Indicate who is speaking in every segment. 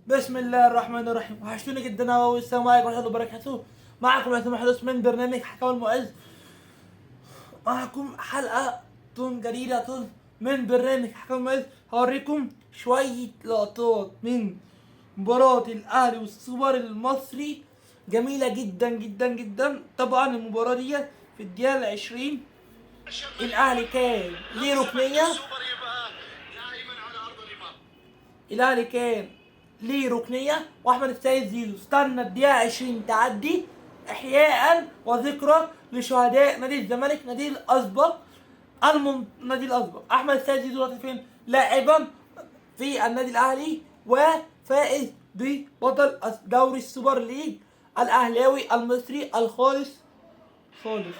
Speaker 1: بسم الله الرحمن الرحيم. وحشتوني جدا والسلام عليكم ورحمة الله وبركاته. معكم عثمان محروس من برنامج حكاوي المعز. معكم حلقة جديدة من برنامج حكاوي المعز. هوريكم شوية لقطات من مباراة الأهلي والسوبر المصري، جميلة جدا جدا جدا. طبعا المباراة دي في الدقيقة 20 الأهلي كان ليه ركنية، الأهلي كان ليه ركنية وأحمد السيد زيزو استنى الدقيقة 20 تعدي إحياء وذكرى لشهداء نادي الزمالك، نادي الأسبق، نادي الأسبق. أحمد السيد زيزو دلوقتي فين؟ لاعبا في النادي الأهلي وفائز ببطل دوري السوبر ليج الأهلاوي المصري الخالص خالص.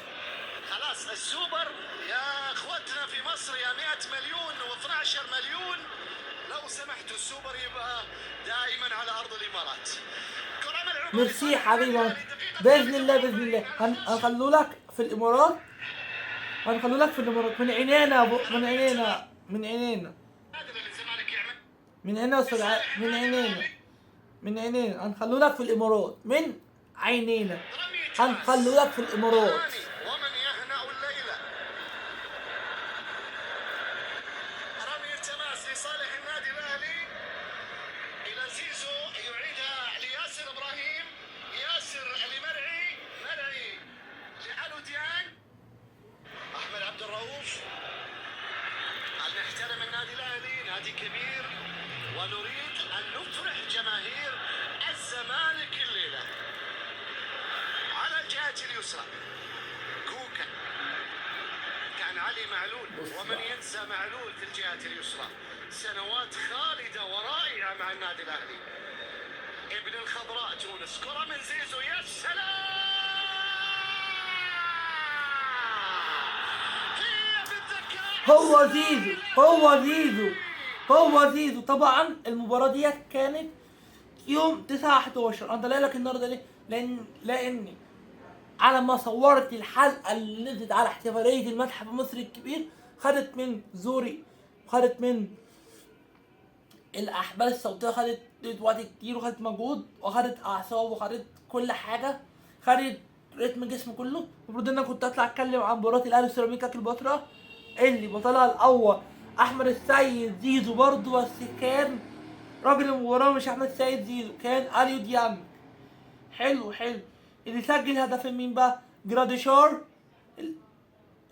Speaker 2: خلاص السوبر يا اخوتنا في مصر يا 100 مليون و12 مليون، لو سمحتوا السوبر يبقى دائما على ارض الامارات.
Speaker 1: ميرسي حبيبي، باذن الله باذن الله هنخلوا لك في الامارات، هنخلوا لك في الامارات من عينينا، من عينينا، من عينينا، من عينينا، من عينينا، من عينينا، هنخلوا لك في الامارات، من عينينا هنخلوا لك في الامارات.
Speaker 2: ومن يهنأ الليلة رمي التماس لصالح النادي الاهلي الى زيزو، يعيدها لياسر ابراهيم، ياسر لمرعي، مرعي لالو ديان، احمد عبد الرؤوف. نحترم النادي الاهلي، نادي كبير، ونريد ان نفرح جماهير الزمالك الليلة. على الجهة اليسرى كوكا، كان علي معلول، ومن ينسى معلول في الجهة اليسرى، سنوات خالدة ورائعة مع النادي الأهلي. ابن الخضراء تونس، كرة من زيزو، يا سلام، هي بالذكاء.
Speaker 1: هو زيزو، هو زيزو، هو زيزو. طبعا المباراة ديت كانت يوم 9/11. انا طالع لك النهارده ليه؟ لاني على ما صورت الحلقة اللي نزلت على احتفالية المتحف المصري الكبير، خدت من زوري وخدت من الأحبال الصوتية، خدت وقت كتير وخدت مجهود وخدت أعصاب وخدت كل حاجة، خدت رتم جسم كله. المفروض إن أنا كنت أطلع أتكلم عن مباراة الأهلي وسيراميكا كليوباترا اللي بطلها الأول أحمد السيد زيزو برضه، بس كان راجل المباراة مش أحمد السيد زيزو، كان أليو ديانج. حلو حلو. اللي سجل هدفين مين بقى؟ جراديشار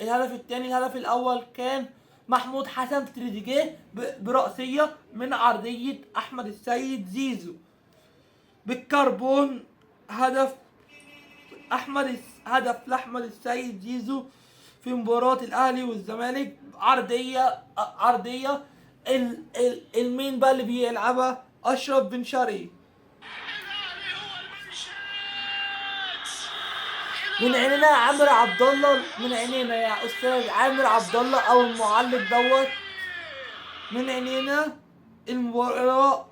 Speaker 1: الهدف الثاني. الهدف الاول كان محمود حسن تريزيجيه برأسية من عرضية احمد السيد زيزو بالكربون. هدف احمد هدف لاحمد السيد زيزو في مباراة الاهلي والزمالك، عرضية، عرضية المين بقى اللي بيلعبها؟ اشرف بن شرقي. من عينينا يا عامر عبد الله، من عينينا يا استاذ عامر عبد الله او المعلق دوت، من عينينا. المباراة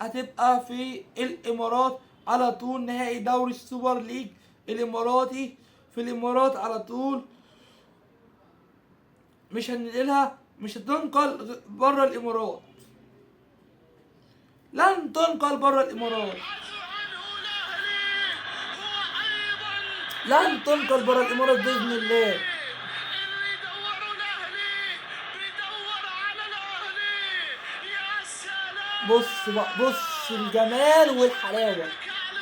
Speaker 1: هتبقى في الامارات على طول، نهائي دوري السوبر ليج الاماراتي في الامارات على طول، مش هننقلها، مش هتنقل بره الامارات، لن تنقل بره الامارات، لن تنقل بره الامارات باذن الله.
Speaker 2: اللي يدوروا الاهلي بيدور على الاهلي، يا سلام.
Speaker 1: بص بقى، بص الجمال والحلاوه،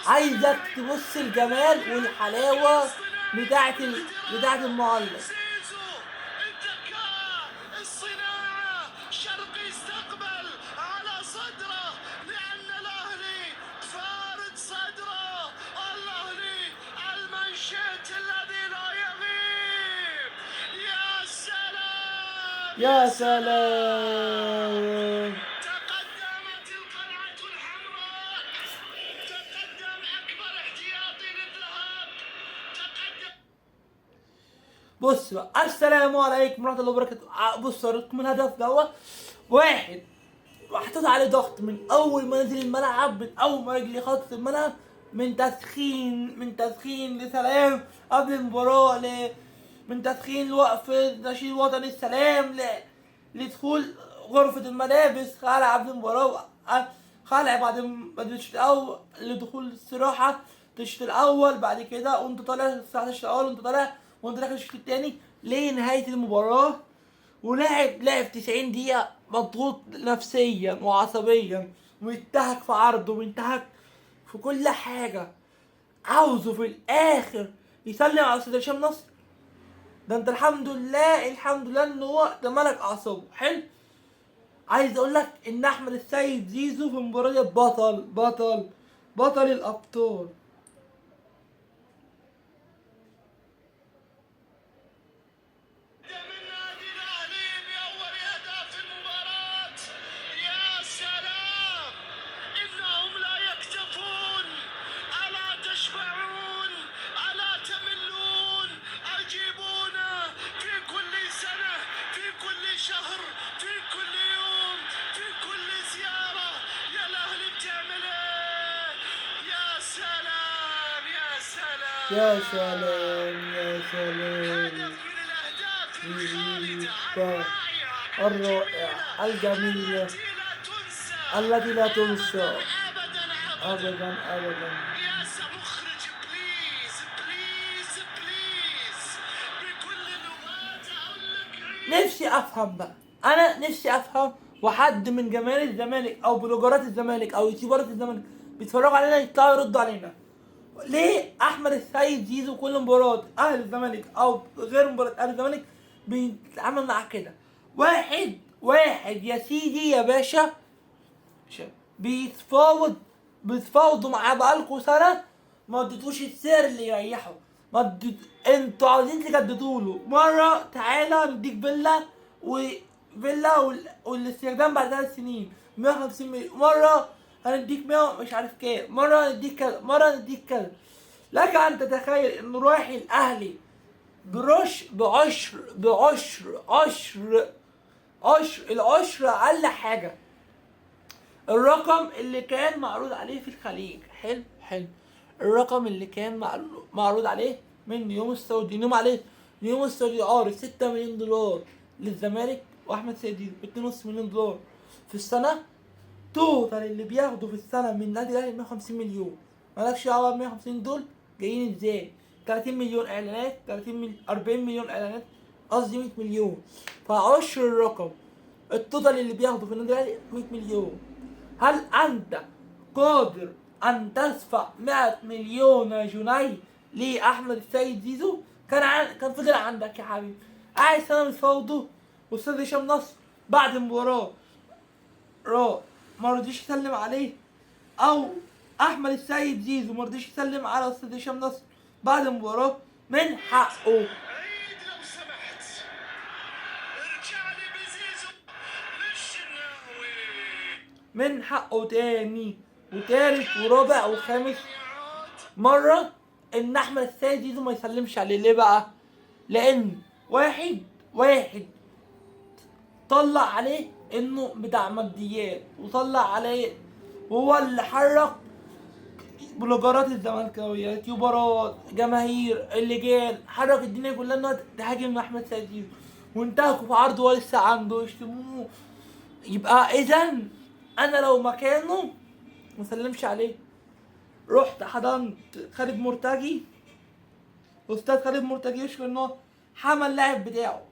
Speaker 1: عايزك تبص الجمال والحلاوه بتاعت المعلق.
Speaker 2: زيزو الذكاء، الصناعة، شرقي استقبل على صدره لأن الأهلي فارد صدره، الأهلي المنشط الذي لا يغيب. يا سلام،
Speaker 1: يا سلام.
Speaker 2: تقدمت القلعة الحمراء، تقدم أكبر احتياطي للذهاب، تقدم.
Speaker 1: بص بقى، السلام عليكم ورحمة الله وبركاته. بص اوريكم الهدف دوت، واحد محطوط عليه ضغط من أول ما نزل الملعب، من أول ما رجلي خطت الملعب، من تسخين لسلام قبل المباراة، من تسخين لوقف نشيد وطني السلام، لدخول غرفة الملابس على قبل المباراة، خلع بعد الشوط الاول لدخول الاستراحة، الشوط الاول بعد كده وانت طالع الساعة الشوط الاول وانت طالع وانت داخل الشوط الثاني لنهاية المباراة، ولعب 90 دقيقة مضغوط نفسيا وعصبيا، وانتهك في عرضه وانتهك في كل حاجة. عاوزه في الاخر يسلم على استاذ هشام نصر. ده انت الحمد لله الحمد لله ان هو تملك اعصابه. حلو. عايز اقول لك ان احمد السيد زيزو في المباراة دي بطل بطل بطل الابطال.
Speaker 2: من نادي الاهلي باول اهداف المباراة. يا سلام، انهم لا يكتفون. الا تشبعون؟ الا تملون؟ اجيبونا في كل سنة، في كل شهر، في كل يوم، في كل زيارة. يا الاهلي بتعمل ايه؟ يا سلام يا سلام
Speaker 1: يا سلام يا سلام.
Speaker 2: هدف من الاهداف الخالدة
Speaker 1: الرائعة الجميلة
Speaker 2: التي
Speaker 1: التي
Speaker 2: لا
Speaker 1: لا
Speaker 2: تنسى
Speaker 1: تنسى
Speaker 2: ابدا ابدا.
Speaker 1: ابدا ابدا.
Speaker 2: يا مخرج please please please بكل اللغات اقول لك
Speaker 1: نفسي افهم بقى، انا نفسي افهم، وحد من جماهير الزمالك او بلوجرات الزمالك او يوتيوبرات الزمالك بيتفرجوا علينا يطلعوا يردوا علينا، ليه احمد السيد زيزو كل مباراة اهل الزمالك او غير مباراة اهل الزمالك بيتعامل معاه كده؟ واحد واحد يا سيدي يا باشا بيتفاوض، بيتفاوضوا معاه بقالكوا سنة، ما اديتوش السعر اللي يريحه، ما اديت، انتوا عاوزين تجددوا له مرة، تعالى نديك فيلا وفيلا والاستخدام بعد 3 سنين 150 مليون، مرة هنديك 100 مش عارف كام، مرة هنديك كذا، مرة هنديك كذا. لك ان تتخيل انه رايح الاهلي برش بعشر بعشر عشر عشر العشر اقل حاجة الرقم اللي كان معروض عليه في الخليج. حلو حلو. الرقم اللي كان معروض عليه من نيوم السعودي، نيوم عليه نيوم السعودي عارض 6 مليون دولار للزمالك واحمد سيد 2.5 مليون دولار في السنة. total اللي بياخده في السنة من النادي الاهلي 150 مليون. مالكش دعوه ب 150 دول جايين ازاي، 30 مليون اعلانات، 30 40 مليون اعلانات، قصدي 100 مليون. فعشر الرقم ال total اللي بياخده في النادي الاهلي 100 مليون. هل انت قادر ان تدفع 100 مليون جنيه لاحمد السيد زيزو؟ كان فضل عندك يا حبيبي قاعد سنة متفاوضه. واستاذ هشام نصر بعد المباراة ما رضيش يسلم عليه، او احمد السيد زيزو ما رضيش يسلم على استاذ هشام نصر بعد المباراة. من حقه.
Speaker 2: عيد لو سمحت، ارجع لي بزيزو للشناوي.
Speaker 1: من حقه تاني وتالت ورابع وخامس مرة ان احمد السيد زيزو ما يسلمش عليه. ليه بقى؟ لان واحد طلع عليه انه بتاع ماديات، وطلع عليه وهو اللي حرك بلوجرات الزملكاويه، يوتيوبرات، جماهير، اللجان، حرك الدنيا كلها انها تهاجم احمد سيد زيزو، وانتهكوا في عرضه وهو لسه عنده يشتموه. يبقى اذا انا لو مكانه ما سلمش عليه. رحت حضنت خالد مرتجي، استاذ خالد مرتجي يشكر ان هو حمى اللاعب بتاعه.